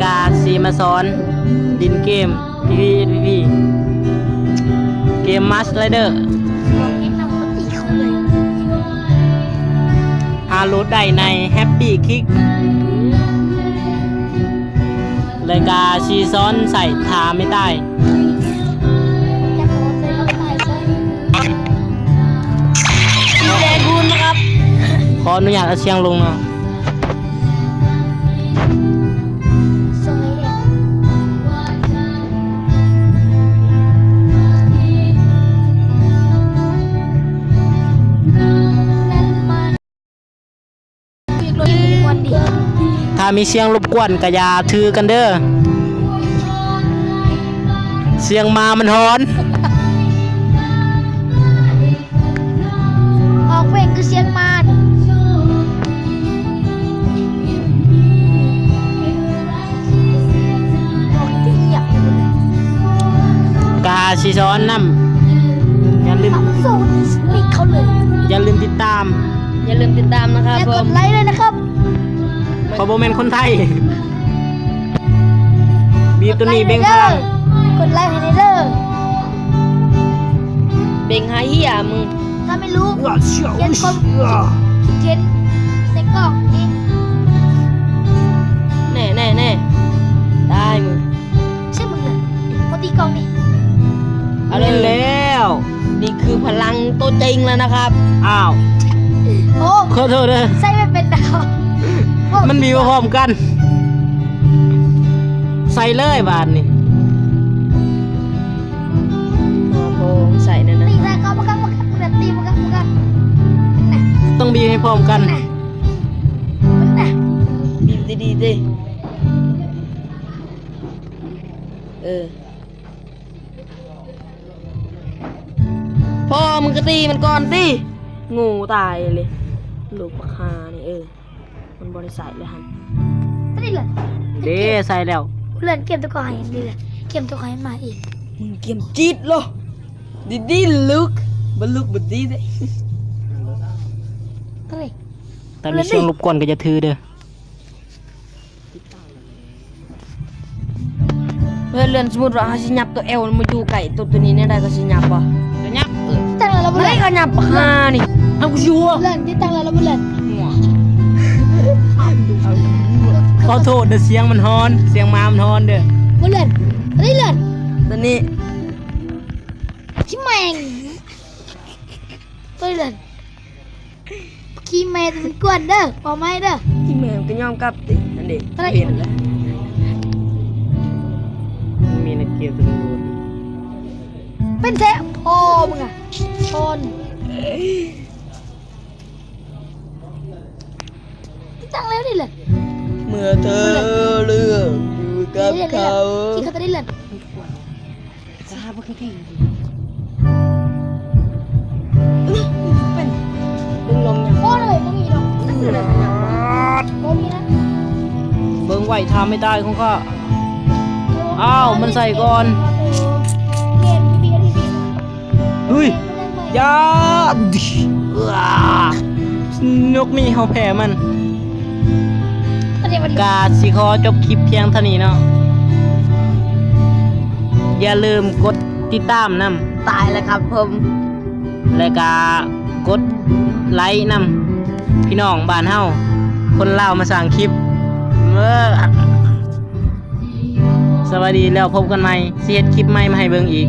ກາຊິມາສອນຫຼິ້ນເກມ ພີພີເອັສພີພີ ເກມມາສໄລເດີ ຫາໂຫຼດໄດ້ໃນແຮັບປີ້ຄິກ ແລະກະຊິສອນໃສ່ທ່າໄມ້ຕາຍ ແດງຄູນນະຄັບ ຂໍອະນຸຍາດເອົາສຽງລົງເນາະ. ຖ້າມີສຽງລົບກວນກະຢ່າຖືກັນເດີ ສຽງໝາມັນຫອນ. ອອກເພງຄືສຽງໝານ ອອກທີ່ຫຍັງ ກະຊິສອນນຳ ຢ່າລືມ ເຂົາເລີຍ ຢ່າລືມຕິດຕາມ ຢ່າລືມຕິດຕາມນະຄັບ ແລະກົດໄລດ້ວຍນະຄັບ ຂ້ອຍບໍ່ແມ່ນຄົນໄທ ບີບໂຕນີ້ເບັງພະລັງ ກົດໄລໃຫ້ແດ່ເດີ ເບັງຫາເຫຍມຶງ ຖ້າໄມ່ຮູ້ ຂຽນຄອມເຫັນໃນກ້ອງນີ້ ແນ່ໆໆ ຕາຍມຶງ ໃຊ່ມຶງເລີຍ ບໍ່ຕີກ້ອງນີ້ ເອົາເລີຍແລ້ວ ນີ້ຄືພະລັງໂຕຈິງແລ້ວນະຄັບ ອ້າວ ໂອ້ ຂໍໂທດເດີ ໃຊ້ບໍ່ເປັນດາວ ມັນມີມາພ້ອມກັນ ໃສ່ເລີຍບາດນີ້ ໂອ້ໂຫ ໃສ່ແນ່ນະ ຕີໃສ່ເຂົາ ມັນກໍ ມັນກໍ ມັນກໍຕີ ມັນກໍ ມັນກໍ ຕ້ອງບີບໃຫ້ພ້ອມກັນ ນະ ມັນນະ ບີບດີໆ ຕິ ເອີ ພໍ່ມຶງກໍຕີມັນກ່ອນຕິ ໂງ່ຕາຍເລີຍ ລູກບັກຫ່ານີ້ ເອີ ມັນບໍ່ໄດ້ໃສ່ເລີຍຫັ້ນ ຕະລິລະ ເດ້ ໃສ່ແລ້ວ ເລີນເກມຕົວກໍໃຫ້ເດີ ເກມຕົວກໍໃຫ້ມາເອງ ມຶງກຽມຈີດເລີຍ ດີໆ ລູກ ບໍ່ລູກບໍ່ດີເດ້ ຕະລິ ຖ້າມີສຽງລົບກວນກໍຢ່າຖືເດີ. ເອີ ເລື່ອນ ສົມມຸດວ່າເຮົາຊິຫຍັບໂຕແອວມາຢູ່ໃກ້ໂຕ ໂຕນີ້ແນວໃດກໍຊິຫຍັບບໍ່? ກໍຫຍັບ ເອີ ຕັ້ງແລ້ວລະບໍ່ ເລີຍກໍຫຍັບຫານີ້ ເອົາ ກູຊິຫົວ ເລື່ອນຕິດຕັ້ງແລ້ວລະບໍ່ເລື່ອນ ຂໍໂທດເດີ ສຽງມັນຮອນ ສຽງໝາມັນຮອນເດີ ບໍ່ເລື່ອນ ອັນນີ້ເລື່ອນ ຕົວນີ້ ຊິແມ່ງ ຕົວນີ້ເລື່ອນ ຂີ້ແມ່ມັນກວນເດີ ເອົາໃໝ່ເດີ ຂີ້ແມ່ມັນກໍຍອມກັບຕິ ອັນນີ້ ເຫັນແລ້ວ ມີນັກກຽມຕຳຫຼວດ ເປັນແທ້ພໍ່ມຶງອະ ຊອນ ຕັ້ງແລ້ວນີ້ແຫຼະ ເມື່ອເທີເລືອກຢູ່ກັບເຂົາ ທີ່ເຂົາໄດ້ເລີຍ ສາບໍ່ຄືທີ່ ເປັນ ເບິ່ງລົມຫຍັງ ໂອ້ຍ ບໍ່ມີດອກ ບໍ່ມີນະ ເບິ່ງໄວ້ຖ້າໄມ່ຕາຍຂອງຂ້າ ອ້າວ ມັນໃສ່ກ່ອນ ເກມທີ່ ເຮີ້ຍ ຢ່າ ນົກນີ້ເຮົາແພ້ມັນ ກະຊິຂໍຈົບຄລິບພຽງເທົ່ານີ້ເນາະ ຢ່າລືມກົດຕິດຕາມນຳ ຕາຍແລ້ວຄັບຜົມ ແລະກະກົດໄລນຳ ພີ່ນ້ອງບ້ານເຮົາ ຄົນລາວມາສ້າງຄລິບ ເອີ ສະບາຍດີ ແລ້ວພົບກັນໃໝ່ ຊິເຮັດຄລິບໃໝ່ມາໃຫ້ເບິ່ງອີກ.